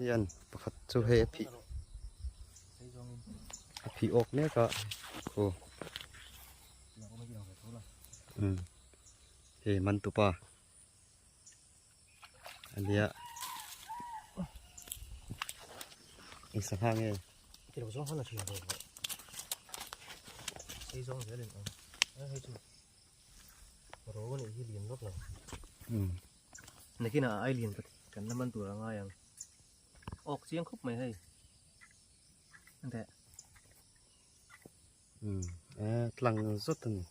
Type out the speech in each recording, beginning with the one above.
Hian pakhat chu hei a phih a phih awk mek a khu umm hei man tupa a nia eng sangha nge. Nakinah a ai lian kan la man tur a ngai ang. Awk chiang khawp mai hei. Ante. Um eh tlang zut a ni.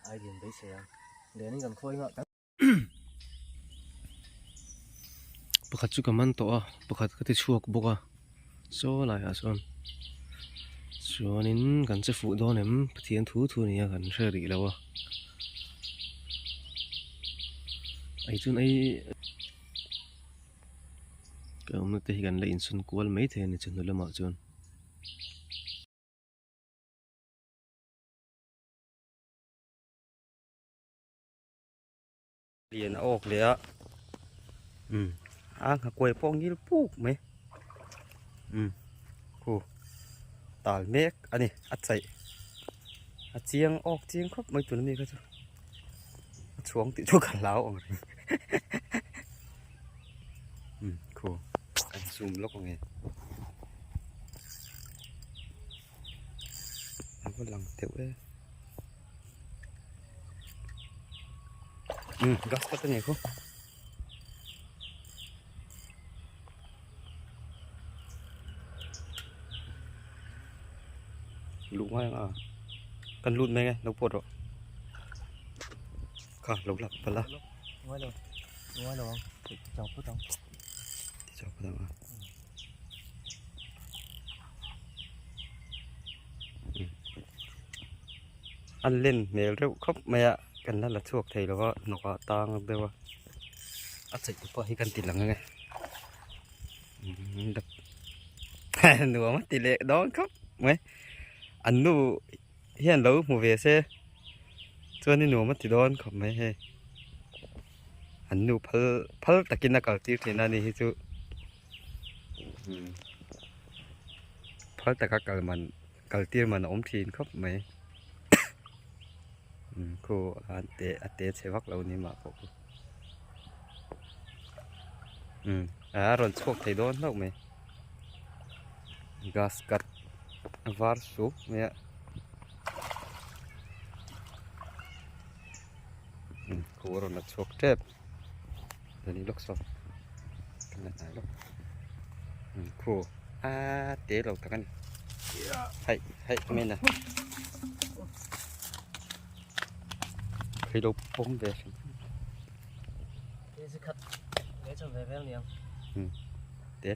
Ai lian beisei ang. Lianin kan khawi ngah. Pakhat chu ka man tawh a, pakhat ka ti chhuak bawk a. Saw laiah chuan chuanin kan che fuh dawn em Pathian thu thu nia kan hre rih lo a. Ei chuan ei Ka awmna te hi kan la insawn kual mai thei a ni chawhnu lamah chuan. Lian a awk leh a umm a nghakuai pawh ngil puk mai umm khu tal mek a ni a chaih a chiang awk chiang khawp mai tuna mi kha chu. A chhuang tih chu ka hlau ang reng umm khu kan zoom lawk ang e a va lang teuh e umm gas cut a ni khu luh ngai ang a kan lut mai nge lo pawt rawh kha lo lak palh a ngai lo ngai lo ang ti chau phawt ang ti chau phawt ang a a len hmel reuh khawp mai a kan la la chhuak thei lo va hnawk ah tang deuh a a chei te pawh hi kan ti lang ang e nuam a ti leh dawn khawp mai an nu hian lo hmu ve se chuan i nuam a ti dawn khawp mai hei an nu phal phal takin a kal tir thin a ni hi chu phal taka kal man kal tir man a awm thin khawp mai khu an te a te chhe vak lo ni mah pawh khu a rawn chhuak thei dawn hlauh mai gas cut a var sup mai a khu a rawn la chhuak tep a ni lawk saw kan la hnai lawk khu a te lo tak a ni haih haih mai na khi lo pawm ve hrim te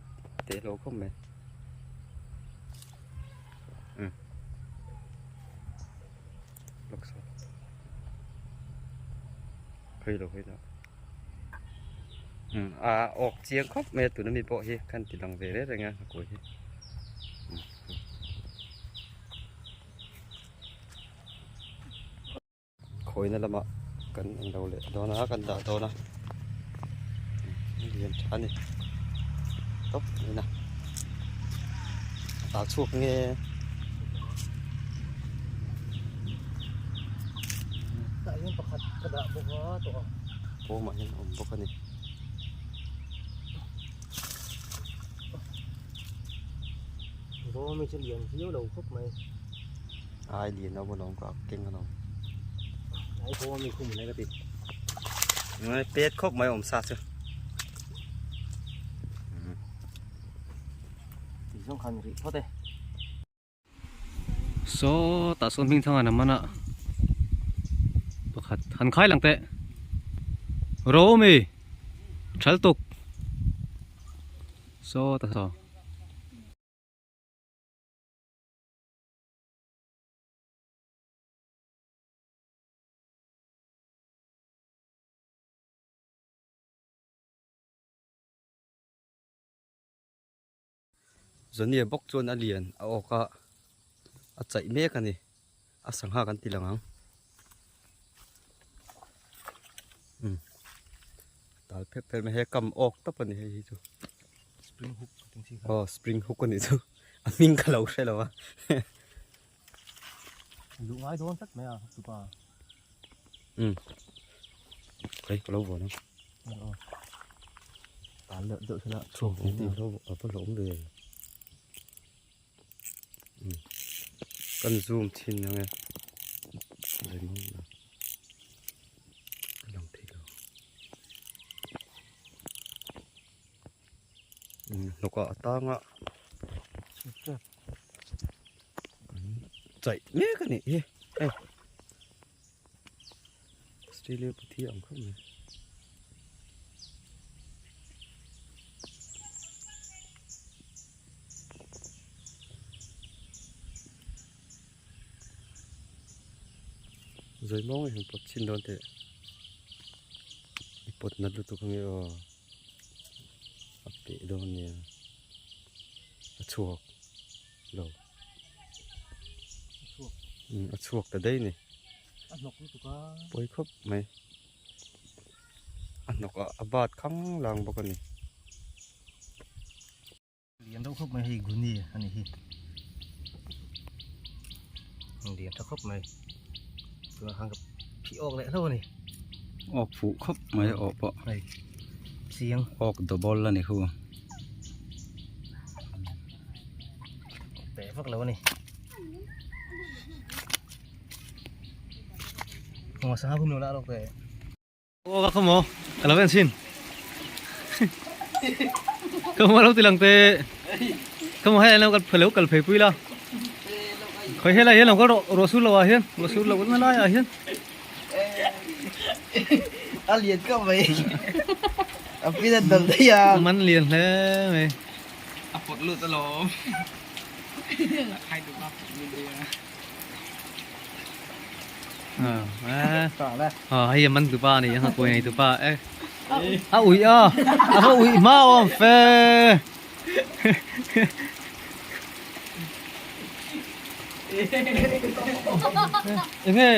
te lo khawp mai lawk saw khawi lo khawi lo a awk chiang khawp mai a tuna mi pawh hi khan ti lang ve reng reng a a kawi hi Khawina lamah kan englo leh dawn a kan dah dawn a lian tha a ni tawp mai na a tal chhuak nge. Tah hian pakhat ka dah bawk a tawh a. Pawmah hian a awm bawk a ni. Bawm hi chu lian viau lo khawp mai. Ai lian a awm ka keng alawm. Ai bawm hi khum mai ka ti. Ngai pet khawp mai awm sa chu. Ti zawng khan rih phawt e. Saw tah sawn hming thang an a man a pakhat han khai lang teh Romi thal tuk saw ta saw. Zonia bawk chuan a lian a awk a, a chaih mek a ni. A sangha kan ti lang ang. Umm tal phet phet mai he kam awk tawp a ni hei hi chu. Spring hook tih chi kha. Aw spring hook a nih chu a hming ka lo hre lo a. Luh ngai dawn tlat mai a tupa. Um kai ka lo vawn ang. Aw. Tal deuh deuh thil a chhuak ang tih lo a va hlawm ve. Um kan zoom thin ang e. A lang thei lo. Hnawk ah a tang a chaih mek a nih hi hei Australia puthi ang khawp mai. Zawi mawi han pawt chhin dawn teh i pawt nat lutuk ange aw a peh dawn nia a chhuak lo a chhuak ta daih a ni a hnawk lutuk a pawi khawp mai a hnawk ah a bat khang lang bawk a ni. Lian deuh khawp mai hei guni a ni hi lian tha khawp mai tunah khan ka phih awk leh hlauh a ni awk fuh khawp mai a awh pawh hei chiang awk double a ni khu pe vak lo a ni Ngah sangha hum lo la lawk teh. Aw ka khaw maw ka lo en chhin ka maw lo ti lang te ka maw hei an lo kal lo kal phei pui la khawi helai hian lo kal rawh ruah sur lo ah hian ruah sur lo na lai ah hian a lian ka mai a pin a dal daih a man lian hle mai a pawt lut alawm a khai duh a pawt lut daih a. Ờ hei man tu pa ni ha kuai nei tu pa e a ui a a va ui hma awm fe enge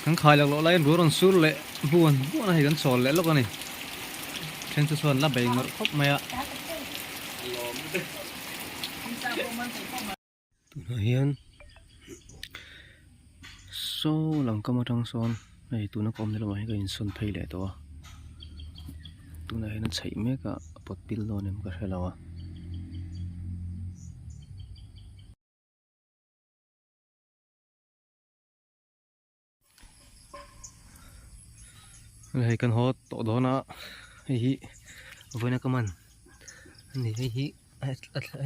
kan khai lak loh laiin ruah rawn sur leh buan buan a hei kan chawl leh lawk a ni then chu chuan la bei ngawrh khawp mai a. Tunah hian saw lam kam atang sawn hei tuna ka awmna lamah hian ka insawn phei leh tawh a tunah hian a chheih mek a a pawt pil dawn em ka hre lo a. Hei kan haw tawh dawn a hei hi vawiin a ka man a ni hei hi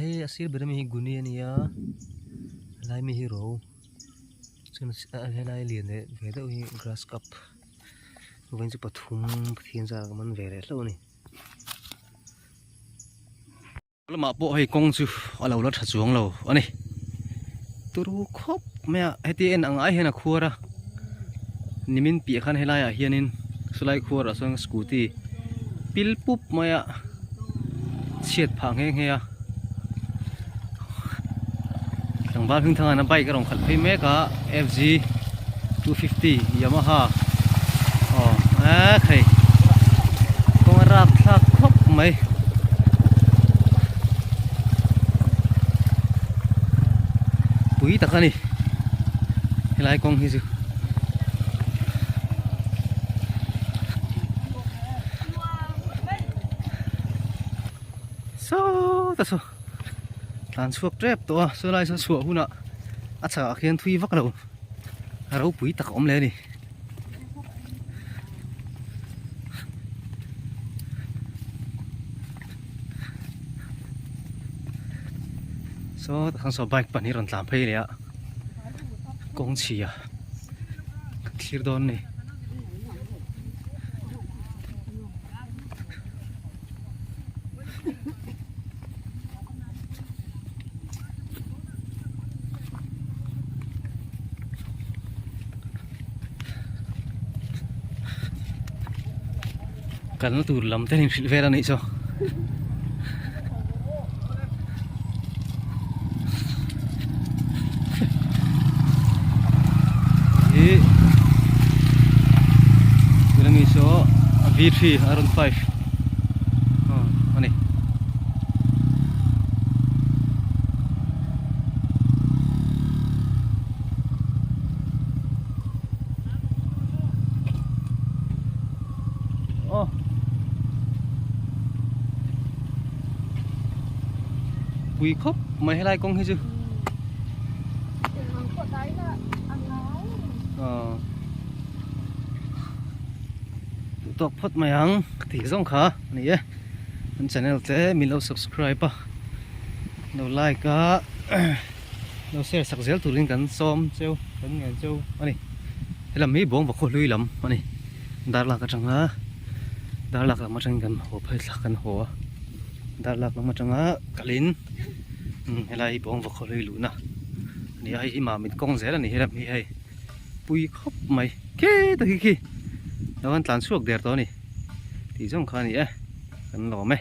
hei a sir ber ami hi guni a ni a helai mi hi ro chuan helai lian leh ve deuh hi grass cup vawiin chu pathum pathian zar ah ka man ve leh hlauh a ni. Lamah pawh hei kawng chu a lo la tha chuang lo a ni turu khawp mai a heti en ang ai hian a khuar a nimin piah khan helai ah hianin sawlai khuar ah sawn scooty pil pup mai a chhiat phah nghe nghe a tlangval hming thang ah hian bike a rawn khalh phei mek a fg 250 yamaha aw eee khei kawng a rap thlak khawp mai. Pui tak a ni helai kawng hi chu. Sawta saw tlan chhuak tep tawh a saw lai saw chhuah hunah a chhakah khian thui vak lo a ropui tak a awm leh a ni. Saw takhan saw bike pahnih rawn tlan phei leh a kawng chhia thlir dawn a ni. Kalna tur lam te an inhrilh vel a nih chu. Ih. Saw V3 R 5 a ni. Aw. Pui khawp mai helai kawng hi chu. Aw. Tawk phawt mai ang ka tih zawng kha a ni e. Kan channel te min lo subscribe a lo like a lo share sak zel turin kan sawm cheu kan ngen cheu a ni. Helam hi bawng vakhaw hlui lam a ni. Darlak atanga darlak lam atangin kan haw phei thla kan haw a darlak lam atanga kalin helai hi bawng vakhaw hlui luhna a ni a hei hi mamit kawng zel a ni helam hi hei pui khawp mai khi tak hi khi lo an tlan chhuak der tawh a ni tih zawng kha a ni e kan lawm e.